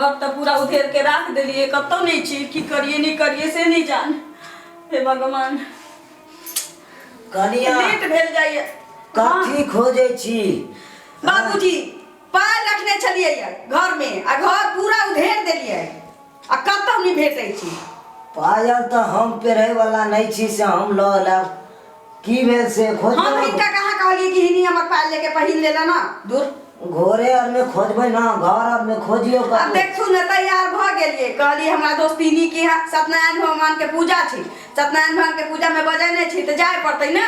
घर तऽ पूरा उधेर के राख देलियै, कतौ नहि छी। की करियै नहि करियै से नहि जान। हे भगवान। कनिया, लेट भेल जाइए। कथी खोजै छी? बाबूजी, पाइ रखने छलियै घर में आ घर पूरा उधेर देलियै आ कतौ नहि भेटै छी। पायल तऽ हम पेरहे वाला नहि छी, से हम लऽ लेब। की भेल से खोज? हम हिनका कहाँ कहलियै कि हिनी हमर पायल लेके पहिन लेला ना दूर। घरे आर में खोजबै ना, घर आर में खोजियो। आब कतौ। देखू ने, तैयार भऽ गेलियै। कहलियै हमरा दोस्तिनी के यहाँ सत्यनारायण भगवान के पूजा छै, सत्यनारायण भगवान के पूजा में बजेने छी तऽ जाय पड़तै ने।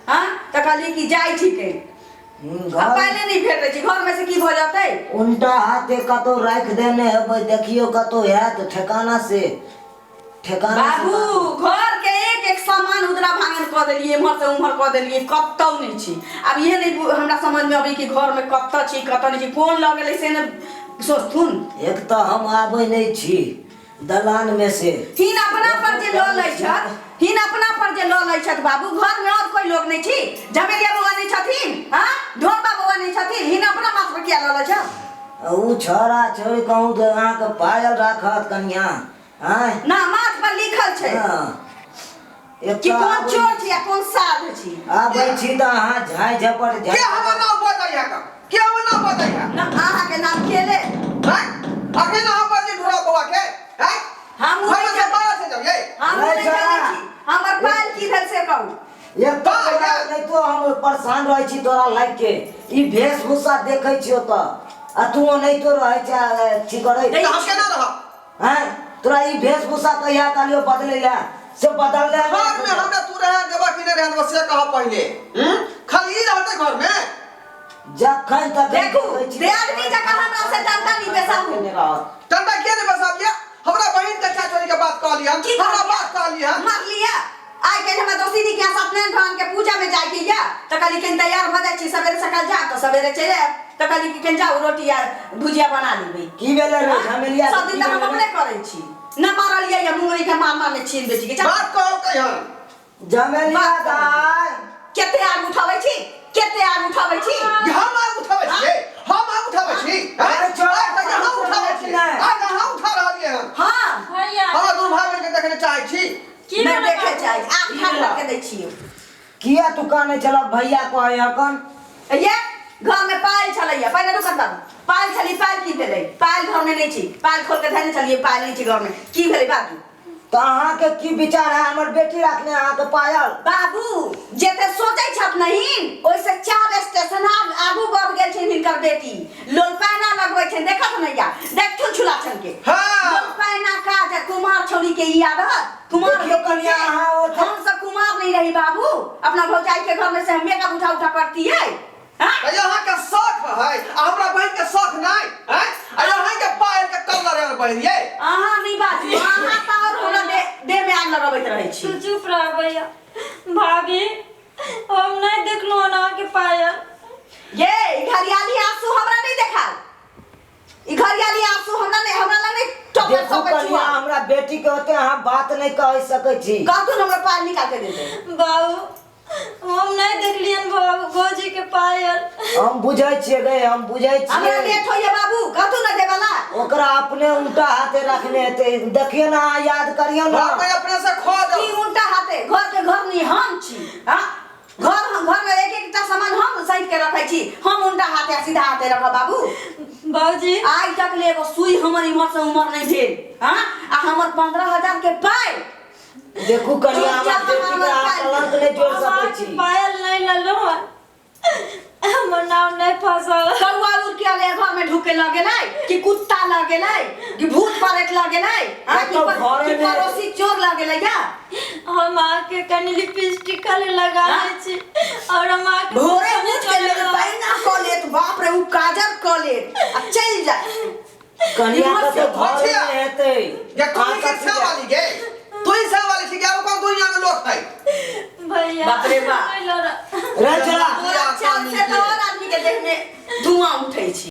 हाँ, तऽ कहलियै कि जाइ छिकै। घर आ पाइले नहि भेटै छै घर में से, की भऽ जेतै? उल्टा हाथे कतौ राखि देने हेबै, देखियौ कतौ हैत ठेकाना से, ठेकाना से। बाबू, घर के एक एक सामान उदरा भांगन कऽ देलियै, एम्हर से उम्हर कऽ देलियै, कतौ नहि छी। आब इहे नहि हमरा समझ में अबै कि घर में कतऽ छी, कतऽ नहि छी, कोन लऽ गेलै से ने सोचथुन। एक तऽ हम आबै नहि छी दलान में से। हिन अपना पर जे लऽ लै छथि, हिन अपना पर जे लऽ लै छथि बाबू, घर में और कोई लोग नहि छी? झमेलिया बौआ नहि छथिन? हाँ, ढोरबा बौआ नहि छथिन? हिन अपना माथ पर किया लऽ लै छथि? उ छौड़ा छोड़ि कहूँ तऽ अहाँके पायल राखत कनिया आँय? ना, माथ पर लिखल छै। हँ। एक कि तऽ कोन आबै चोर छी आ कोन साध छी। आबै छी तऽ अहाँ झाँइ झपट के झाँइ। हमर नाम बजैया का? के हमर नाम बजैया? ना, अहाँके नाम के ले? हैं, अखन अहाँ बजै ढोरा बौआ के हैं? हम हम नहि से बारह से जाउ ये। हम नहीं नहि जानै छोड़ा। छी, हमर पायल की भेल से कहू। एक तऽ तोरा नहि तो हम परेशान रहै छी तोरा लागि के, ई वेशभूषा देखै छियौ तऽ आ तू ओनाहितो रहै छै अथी करै। तऽ हम केना रहब? हैं, तोरा ई वेशभूषा कहिया कहलियौ बदलै लए, से बदलले घर में हमरा तू रह देबा कि नहीं रह देबा से कह पहले। खाली ई रहते घर में। जखन तखन देखू, देखै छी। बेआदमी जकाँ हमरा से डंटा नहि बेसाहू। टंटा के नहीं बसाबिया? हमरा बहिन के चाचा के बात कहली हम। की हमरा कहलियै? बात कहली हम। मारलियै। आइ काल्हि हमरा दोस्ती के यहाँ सत्यनारायण भगवान के पूजा में जाय के या तऽ कहली कनि तैयार भऽ जाइ छी, सवेरे सकाल जायब तऽ सवेरे चलि आयब। तऽ कहली कि कनि जाउ, रोटी आ भुजिया बना लेबै। की भेलै रे झमेलिया? सब दिन तऽ हम अपने करै छी। न मारलियै या मुंगरी के मार मारने छियनि बेटी के। चल। बात कहल कहियन। झमेलिया दाय। कते आग उठाबै छी, कते आग उठाबै छी? हम आग उठाबै छी? हम आग उठाबै छी? अरे छोड़ा, आइ तक अहाँ उठाबै छी। नहि। आइ अहाँ उठा रहलियै हन। हाँ। भैया। हमरा दुनू भाई बहिन के देखने चाहै छी। की नहि भेलै देखे बाबू? चाहै छी, आग ठाढ़ करके दै छियै। किया तू कानै छलक भैया कहै हकन? ये घर में पायल छलैया, पहिले रुकत बाबू, पायल छली, पायल की भेलै? पायल घर में नहि छी, पायल खोल के धैने छलियै, पायल नहि छी घर में, की भेलै बाबू? तऽ अहाँके की विचार है, हमर बेटी रखने अहाँके पायल? बाबू, जते सोचै छथ नहीं ओहिसे 4 स्टेशन आगू बढ़ गेल छनि हिनकर बेटी। लोलपैना लगबै छनि, देखत नैया, देखथुन छुला छन के। हाँ। लोलपैना काज है, कुमार छौड़ी के ई आदत। कुमार देखियौ बेटी कनिया, के। अहाँ ओते- हम सब कुमार नहीं रही बाबू, अपना भौजाई के घर में से हम मेकअप उठा उठा करती है। हाँ? तऽ अहाँ के शौक है आ हमरा बहिन के शौक नहीं हैं? आ अहाँ के पायल के कलर है बहिन ये। अहाँ नहीं बाजू, अहाँ तऽ और हमरा देह में आग लगबैत रहै छी। तू चुप रह भैया। भाभी, हम नहीं देखलहुँ हन अहाँके पायल। ये ई घरियाली आंसू हमरा नहीं देखाल, ई घरियाली आंसू हमरा नहीं, हमरा लग नहीं टॉपर देखू सब कनिया, छुआ। हमरा बेटी के ओते अहाँ बात नहीं कह सकै छी। कहथुन हमरा पायल निकाल के दे दे। बाबू, हम नहीं देखलियन भौजी के पायल। हम बुझै छियै गे, हम बुझै हमरा छियै। लेट होइए बाबू, कहथुन ना देवला। ओकरा अपने उल्टा हाथे रखने हेतै, देखियौ ने, अहाँ याद करियौ ने। घर में अपने से खो की जाओ। उल्टा हाथे? घर के घर नहीं हम छी। हाँ, घर हम घर में एक एकटा सामान हम सैत के रखै छी, हम उल्टा हाथे आ सीधा हाथे रखब बाबू? बाबूजी। आइ तक ले एगो सुई हमर इम्हर से उम्हर नहीं भेल। हाँ, आ हमर 15,000 के पाइ। देखू कनिया, हमरा चुपचाप बेटी के हमर अहाँ पायल कलंक नहीं जोड़ हम सकै अहाँके छी। पायल नहीं लेलहुँ हन, हमर नाम नहीं फसल। कौआ उड़ के अले घर में ढुके लगेलै कि कुत्ता लगेलै कि भूत प्रेत लगेलै? हाँ, कि कतौ घरे कि में- पड़ोसी चोर लगेलै या? हम अहाँके कनि लिपस्टिक खाली लगा हाँ? दै छी और हम अहाँके भोरे उठ के पैना कऽ लेत, बाप रे, उ काजर कऽ लेत आ चलि जाय। कनिया इम्हर से कतौ घरे भचिया। में हेतै। ये कहाँ